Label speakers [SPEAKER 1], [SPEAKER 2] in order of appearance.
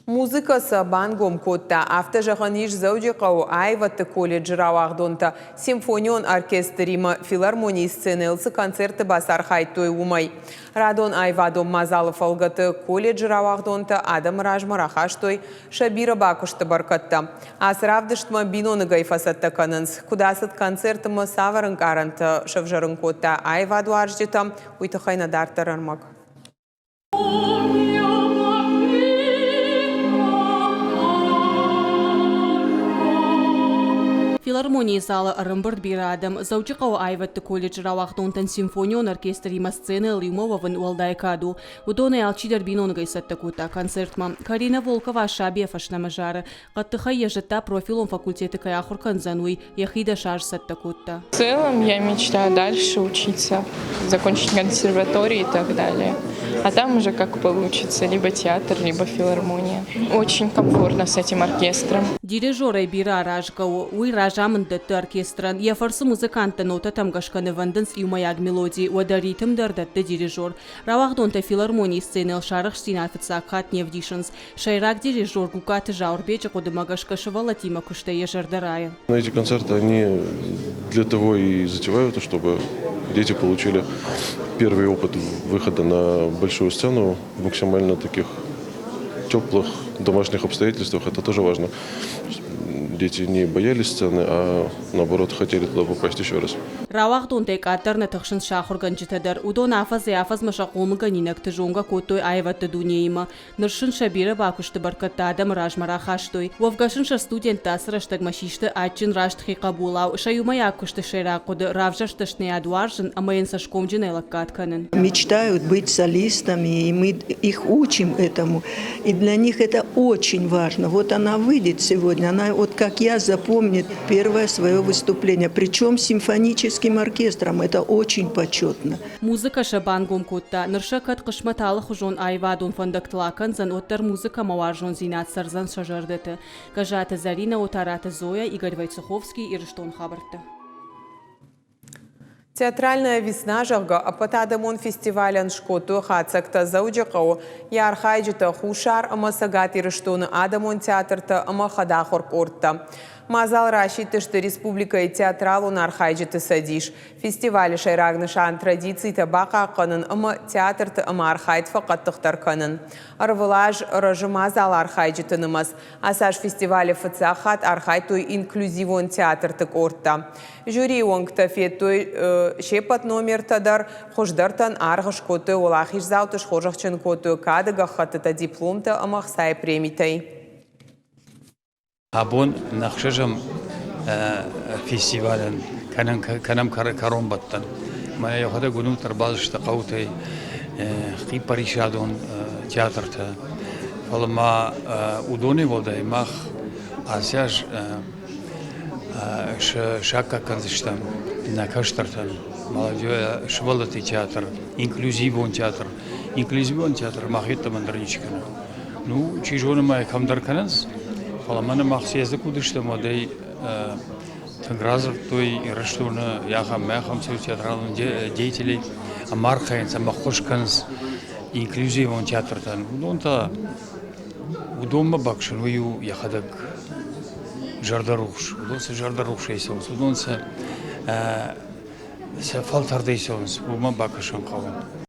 [SPEAKER 1] Музыкӕ сӕ бангом кодта, афтӕ зӕгъӕн ис Дзӕуджыхъӕуы аивӕдты колледжы рауагъдонтӕ симфонион оркестримӕ филармонийы сценӕйыл цы концертты бацархайдтой, уымӕй. Радон аивадон мадзалы фӕлгӕты колледжы рауагъдонтӕ адӕмы размӕ рахастой сӕ бирӕ бакуысты бӕркӕдтӕ. Ацы равдыстмӕ биноныгӕй фӕцӕттӕ кӕнынц. Куыд ацыд концерт ӕмӕ цавӕр ӕнкъарӕнтӕ сӕвзӕрын кодта аивадуарзджытӕм, уый тыххӕй нӕ дарддӕр ӕрмӕг.
[SPEAKER 2] Филармонийы залы ӕрӕмбырд бирӕ адӕм. Дзӕуджыхъӕуы аивӕдты колледжы рауагъдонтӕн симфонион оркестримӕ сценӕйыл иумӕ уӕвын уӕлдай кад у. Уыдонӕй алчидӕр биноныгӕй цӕттӕ кодта концертмӕ. Карина Волкова сабийӕ фӕстӕмӕ зары. Хъӕддыхӕй йӕ зыдта, профилон факультеты кӕй ахуыр кӕндзӕн, уый. Йӕхи дӕс аз цӕттӕ кодта.
[SPEAKER 3] В целом я мечтаю дальше учиться, закончить консерваторию и так далее. А там уже как получится, либо театр, либо филармония. Очень комфортно с этим оркестром.
[SPEAKER 2] Дирижерӕй бирӕ аразгӕ у. Уый разамынд дӕтты оркестрӕн. Йӕ фӕрцы музыканттӕ нотӕтӕм гӕсгӕ нывӕндынц иумӕйаг мелоди, уӕдӕ ритм дӕр дӕтты дирижер. Рауагъдонтӕ филармонийы сценӕйыл сӕ арӕхстдзинад фыццаг хатт не вдисынц. Сӕйраг дирижер Гукаты Зауырбеджы хъуыдымӕ гӕсгӕ сывӕллӕттимӕ куыстӕй йӕ зӕрдӕ райы.
[SPEAKER 4] Эти концерты, они для того и затевают, чтобы дети получили первый опыт выхода на большую сцену в максимально таких теплых домашних обстоятельствах. Это тоже важно. Дети не боялись сцены, а наоборот хотели туда попасть еще раз.
[SPEAKER 2] Рауагъдонтӕй къаддӕр нӕ тыхсынц сӕ ахуыргӕнджытӕ дӕр. Уыдон афӕдзӕй-афӕдзмӕ сӕ хъомылгӕнинӕгты зонгӕ кодтой аивӕдты дунеимӕ. Ныр сын сӕ бирӕ бакуысты бӕркӕдтӕ адӕмы размӕ рахастой. Уӕвгӕ сын сӕ студенттӕ ацы рӕстӕгмӕ систы адджын раст хи хъӕбулау. Сӕ иумӕйаг куысты сӕйраг хъуыды равзӕрст дӕсныйад уарзын ӕмӕ йын цӕсгомджынӕй лӕггад кӕнын.
[SPEAKER 5] Мечтают быть солистами, и мы их учим этому. И для них это очень важно. Вот она выйдет сегодня, она вот как я запомнит первое свое выступление. Причем с симфоническим оркестром. Это очень почетно.
[SPEAKER 2] Музыкӕ сӕ бангом кодта. Ныр сӕ кӕд хъысмӕт алыхуызон аивадон фӕндӕгтыл акӕндзӕн, уӕддӕр музыкӕмӕ уарзондзинад цӕрдзӕн сӕ зӕрдӕты. Гӕззаты Зӕринӕ, Отараты Зоя, Игорь Войцеховский, Ирыстон хабӕрттӕ.
[SPEAKER 1] Театральная весна, зӕгъгӕ, ӕппӕтадӕмон фестивалӕн скодтой хатдзӕгтӕ Дзӕуджыхъӕуы. Йӕ архайджытӕ Хуссар ӕмӕ Цӕгат Ирыстоны адӕмон театртӕ ӕмӕ хӕдахуыр къордтӕ. Мадзал расидтысты республикӕйы театралон архайджыты цӕдис. Фестивалы сӕйраг нысан традицитӕ бахъахъхъӕнын ӕмӕ театрты ӕмархайд фӕхъӕддыхдӕр кӕнын. Ӕрвылаз рӕзы мадзал архайджыты нымӕц. Ацы аз фестивалы фыццаг хатт архайдтой инклюзивон театрты къордтӕ. Жюрийы уӕнгтӕ федтой се ппӕт номертӕ дӕр, хуыздӕртӕн аргъ скодтой уӕлахиздзауты, схорзӕхджын кодтой кады гӕххӕттытӕ, дипломтӕ ӕмӕ ӕхцайы премитӕй.
[SPEAKER 6] Абон нӕ ӕхсӕзӕм фестивалӕн кӕнӕм кӕронбӕттӕн. Мӕнӕ йӕхӕдӕг уынут ӕрбацыдысты хъӕутӕй хъиппӕрисадон театртӕ. Фӕлӕ ма уыдонӕй уӕлдай мах ацы аз саккаг кӕндзыстӕм нӕ кӕстӕртӕн сывӕллӕтты театр, инклюзивон театр. Инклюзивон театр мах йеддӕмӕ ӕндӕр ничи кӕны. Ну, чи зоны ма кӕмдӕр кӕнынц, фӕлӕ мӕнӕ мах съезды куы уыдыстӕм, уӕд ӕй тынг радзырдтой Ирыстоны ахӕм ахӕм театралон деятелей ӕмӕ архайынц ӕмӕ ӕххуыс кӕнынц инклюзивон театртӕн. Уыдон та уыдонмӕ бакӕсын, уый у йӕхӕдӕг зӕрдӕрухс. Уыдон сӕ зӕрдӕрухсӕй цӕуынц, уыдон сӕ сӕ фӕлтӕрдӕй цӕуынц, уымӕ бакӕсын хъӕуы.